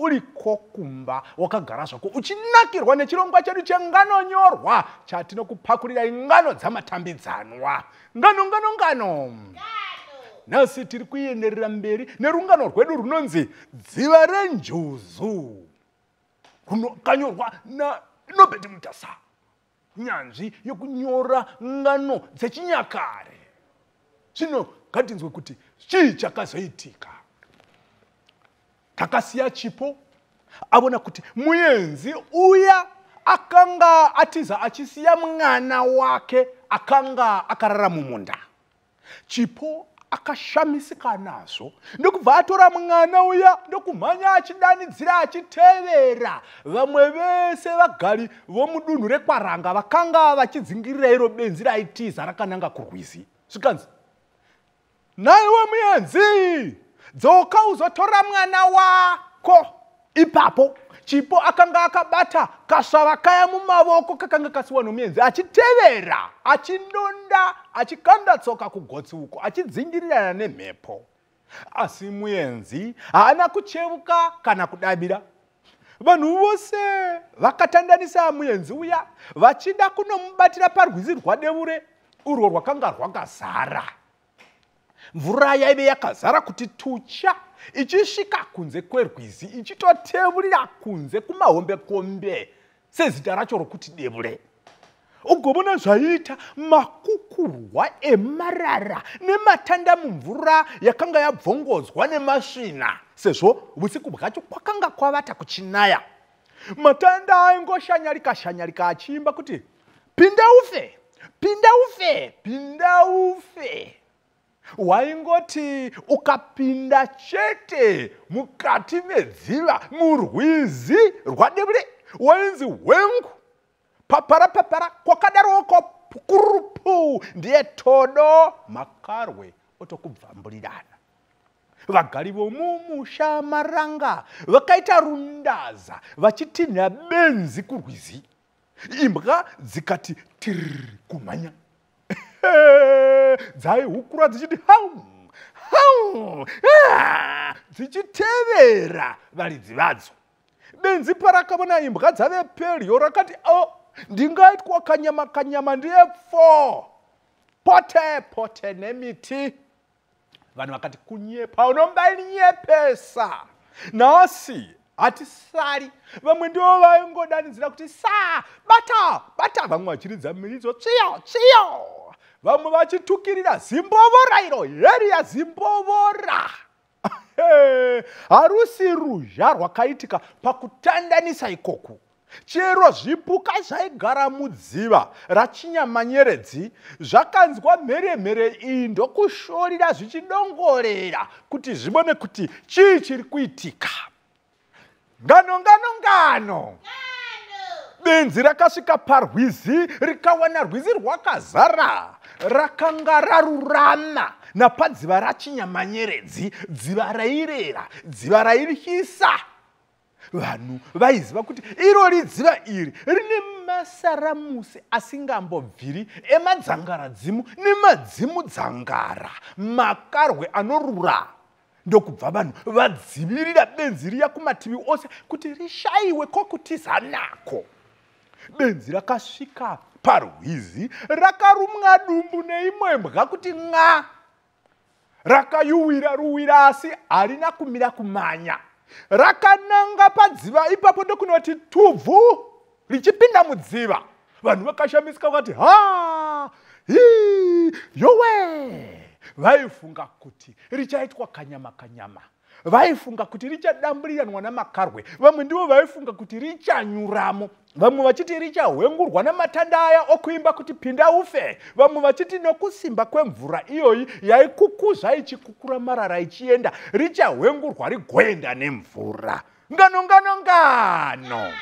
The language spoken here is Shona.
Uriko kumba wakagara zvako uchinakirwa nechirongwa chedu chenganonyorwa chatinokupakurira ngano dzamatambidzanwa. Ngano, ngano, ngano. Nhasi tiri kuenderera mberi nerungano rwedu runonzi Dziva reNjuzu, runokanyorwa naNobert Mutasa, nyanzvi yokunyora ngano dzechinyakare. Zvino ngatinzwe kuti chii chakazoitika. Takasiya Chipo avona kuti muenzi uya akanga atiza achisiya mwana wake akanga akarara mumunda. Chipo akashamisika nazvo ndokubva atora mwana uya ndokumhanya achidanidzira achitevera vamwe vese vagari vomudunhu rekwaranga vakanga vachidzingirira iro benzi raitiza rakananga kurwizi. Zvikanzi, naiwe muenzi, dzoka uzotora mwana wako. Ipapo Chipo akanga akabata kasvava kaya mumavoko kakanga kasiwa nomuenzi, achitevera, achindonda, achikanda tsoka kugotsi uko, achidzingirirana nemhepo. Asi muenzi haana kuchevuka kana kudavira. Vanhu vose vakatandanisa muenzi uya vachida kunomubatira parwizi rwaDevure urwo rwakanga rwakazara. Mvura yaive yakazara kuti tucha ichisvika kunze kwerwizi, ichitotevurira kunze kumahombekombe sezita racho rokuti Devure. Ugovona zvaiita makukurwa emarara nematanda mumvura yakanga yabvongodzwa nemasvina, sezvo usiku bwacho kwakanga kwavata kuchinaya. Matanda aingoshanyarika shanyarika achiimba kuti pinda ufe, pinda ufe, pinda ufe. Waingoti ukapinda chete mukati medziva murwizi rwaDevure wainzi hwengu papara papara, kwakadaroko kurupu ndiye todo, makarwe otokubvamburirana. Vagari vomumusha Maranga vakaita rundaza vachitinha benzi kurwizi. Imbwa dzikati tiriri kumhanya, dzaihukura dzichiti hau hau, dzichitevera varidzi vadzo. Benzi parakavona imbwa dzave pedyo rakati, o, ndingaitwa kanyama kanyama ndiye pfo pote pote nemiti. Vanhu vakati, kunyepa, unombainyepesa, nhasi hatisari. Vamwe ndivo vaingodanidzira kuti sa bata bata, vamwe vachiridza miridzo tsviyo tsviyo, vamwe vachitukirira zimbovora iro heriya zimbovora. Harusi ruzha rwakaitika pakutandanisa ikoku. Chero zvipuka zvaigara mudziva raChinyamanyeredzi zvakanzwa mheremhere iyi ndokushorira zvichidongorera kuti zvivone kuti chii chiri kuitika. Ngano, ngano, ngano. Benzi rakasvika parwizi rikawana rwizi rwakazara, rakanga rarurama napadziva raChinyamanyeredzi, dziva rairera, dziva rairyisa. Vanhu vaiziva kuti irori dziva iri rine masaramusi asingambobviri emadzangaradzimu nemadzimudzangara, makarwe anorura. Ndokubva vanhu vadzivirira benzi riya kumativi ose kuti rishayiwe kwokutiza nako. Benzi rakasvika parwizi rakarumwa dumbu neimwe mbwa kuti ng'a. Rakayuwira ruwira asi harina kumira kumanya. Rakananga padziva ipapo ndokunoti tubvu richipinda mudziva. Vanhu vakashamisika vakati ha hi yowe. Vaifunga kuti richaitwa kanyama kanyama, vaifunga kuti richadamburiranwa namakarwe, vamwe ndivo vaifunga kuti richanyuramo, vamwe vachiti richahwengurwa namatanda aya okuimba kuti pinda ufe, vamwe vachiti nokusimba kwemvura iyoyi yaikukuza ichikukura marara ichienda, richahwengurwa rigoenda nemvura. Ngano, ngano, ngano.